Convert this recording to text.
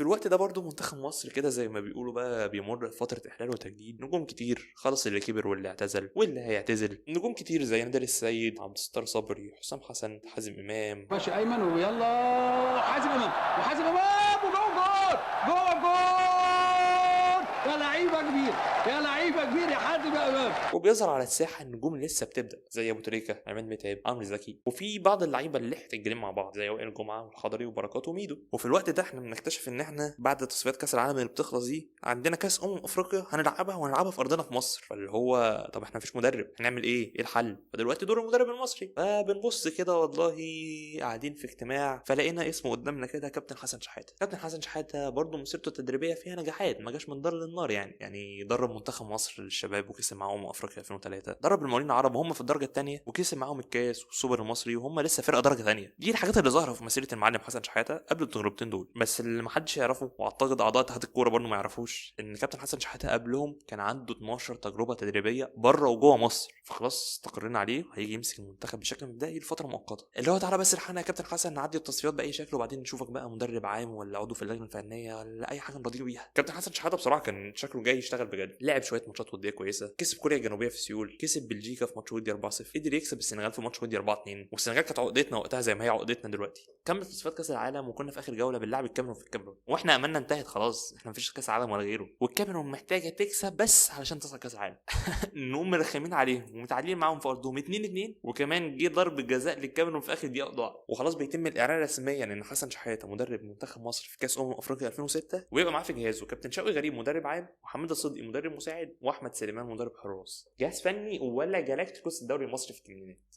الوقت ده برضو منتخب مصر كده زي ما بيقولوا بقى بيمر بفترة احلال وتجديد، نجوم كتير خلاص، اللي كبر واللي اعتزل واللي هيعتزل، نجوم كتير زي نادر السيد، عبد الستار صبري، حسام حسن، حازم امام. ماشي ايمن، ويلا حازم امام، وحازم امام وجوه جول، جوه جول، يا لعيبة كبير، يا لعيبة كبير يا حازم يا امام. وبيظهر على الساحة النجوم اللي لسه بتبدا زي ابو تريكه، عماد متعب، عمرو زكي، وفي بعض اللعيبة اللي لحقت الجيلين مع بعض زي وائل جمعه والحضري وبركات وميدو. وفي الوقت ده احنا بنكتشف ان احنا بعد تصفيات كاس العالم اللي بتخلص دي عندنا كاس افريقيا هنلعبها، وهنلعبها في ارضنا في مصر. فاللي هو طب احنا مفيش مدرب، هنعمل ايه؟ ايه الحل؟ فدلوقتي دور المدرب المصري. فبنبص كده والله قاعدين في اجتماع، فلقينا اسمه قدامنا كده، كابتن حسن شحاته. كابتن حسن شحاته برضه مسيرته التدريبية فيها نجاحات، ما جاش من دار للنار يعني درب منتخب مصر للشباب وكسب معاهم افريقيا 2003، درب المقاولين العرب وهم في الدرجة الثانية وكسب معاهم الكاس والسوبر المصري وهم لسه فرقه درجه ثانية. دي الحاجات اللي ظاهره في مسيره المعلم حسن شحاته قبل التجربتين دول. بس اللي محدش يعرفه، واعتقد اعضاء اتحاد الكورة برضه ما يعرفوش، ان كابتن حسن شحاته قبلهم كان عنده 12 تجربه تدريبية بره وجوه مصر. فخلاص استقرينا عليه، هيجي يمسك المنتخب بشكل مبدئي لفترة مؤقتة، اللي هو تعالى بس الحقنا يا كابتن حسن نعدي التصفيات باي شكل وبعدين نشوفك بقى مدرب عام ولا عضو في اللجنة الفنية ولا اي حاجة نراضيه بيها. كابتن حسن شحاته بصراحة كان شكله جاي يشتغل بجد، لعب شوية ماتشات وديه كويسة، كسب كوريا الجنوبية في سيول، كسب بلجيكا في ماتش ودي 4-0، قدر يكسب السنغال في ماتش ودي 4-2، والسنغال كانت عقدتنا وقتها زي ما هي عقدتنا دلوقتي. كمل تصفيات كاس العالم وكنا في اخر جولة بنلعب الكاميرون في الكاميرون، واحنا املنا انتهت خلاص، احنا مفيش كاس عالم ولا غيره، والكاميرون محتاجه تكسب بس علشان تصعد كاس العالم. نقوم مرخمين عليهم ومتعادلين معاهم في ارضهم 2-2، وكمان جه ضرب جزاء للكاميرون في اخر دقيقة ضاع. وخلاص بيتم الاعلان رسميا ان حسن شحاته مدرب منتخب مصر في كاس افريقيا 2006، ويبقى معاه في جهازه كابتن شوقي غريب مدرب عام، وحميد الصدقي مدرب مساعد، واحمد سليمان مدرب حراس. جهاز فني ولا جالاكتيكوس الدوري المصري في الثمانينات.